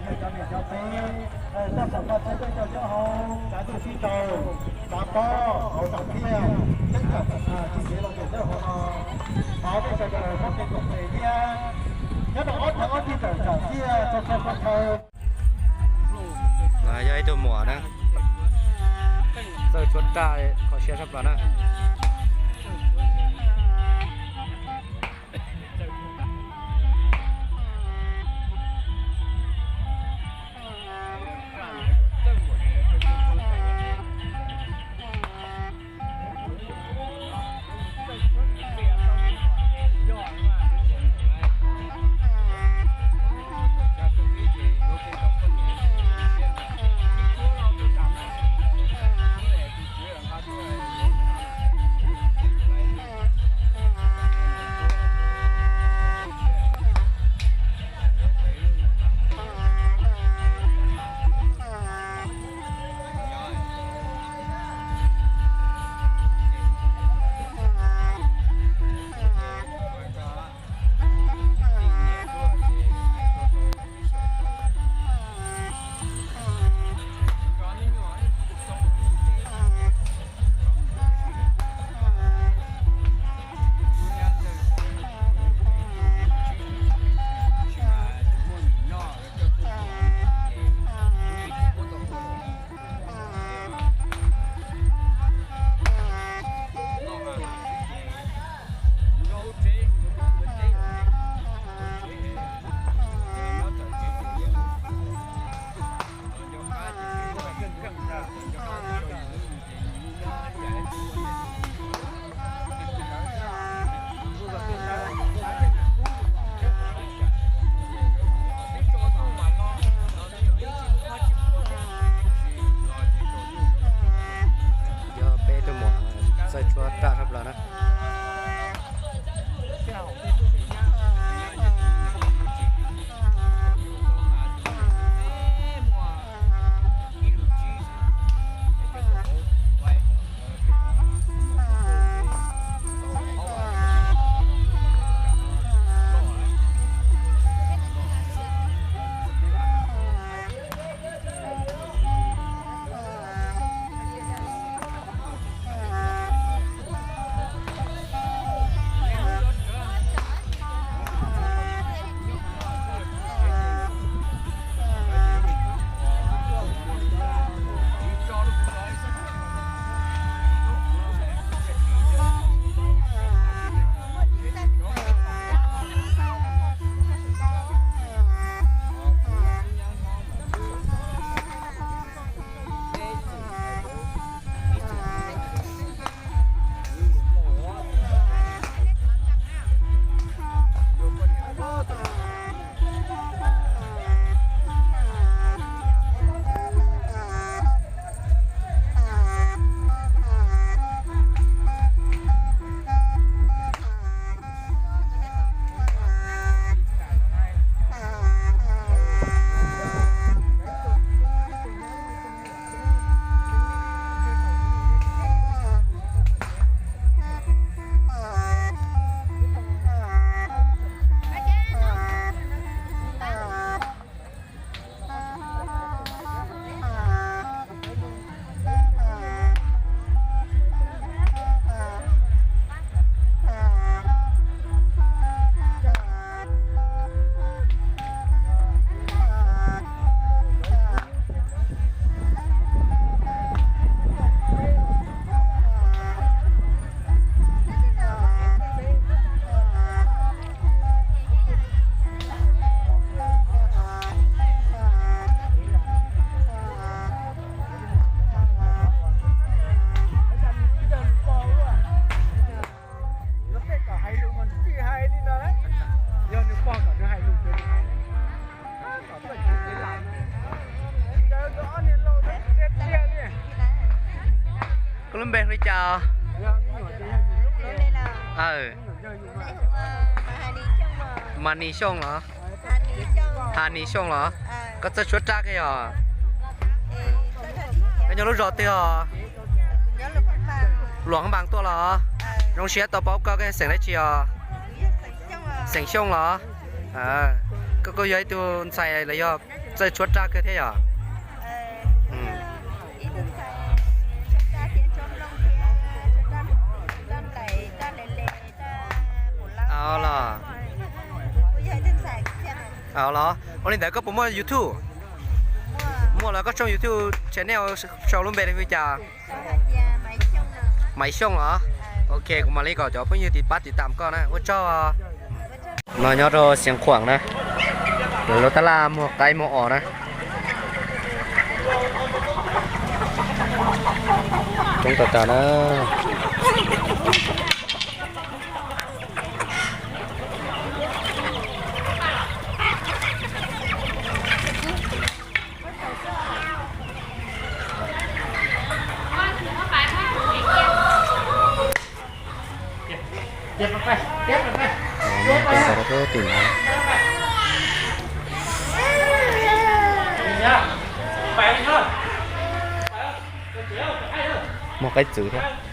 Cov niam cov txiv, txoj saum no txhawb peb cov hauv tsav ntuj sib nraus, tsav pob hauv nroog thiab, tseeb tseem tsis siv los ntawm lub hauv no. Thov peb sawv daws muab kev koom tes thiab nyob rau ob txhais ob txhais tawm tsam thiab txog txog txog txhais. No yog ib tug muam na, txawj tshuab raj kho siab tshaj plaws na. Yog peb tug muam txawj tshuab raj tshaj plaws na. Koj lub npe hu li cas? Mas Nis Xyooj los? Has Nis Xyooj los? Koj txawj tshuab raj kawg yog? Koj nyob lub zos twg os? Luam Hab Npas tuaj los? Zoo siab tau paub koj, koj yog xeem dab tsi os? Xeem Xyooj los? Koj kuj yog ib tug ntxhais los yog Txawj tshuab raj kawg thiab yog? Los, los, ua li ntawd koj puas muaj YouTube? Muaj los koj tshooj YouTube channel sau lub npe li cas? Maiv Xyooj los? Ok, kuv mam li kom cov phooj ywg tiv pab tiv tam koj na, ua tsaug. No nyob rau Xeev Khuam na, lawv lub tab laj muag qaib muag os na. Coob tas tas na. Muaj qaib txwv thiab.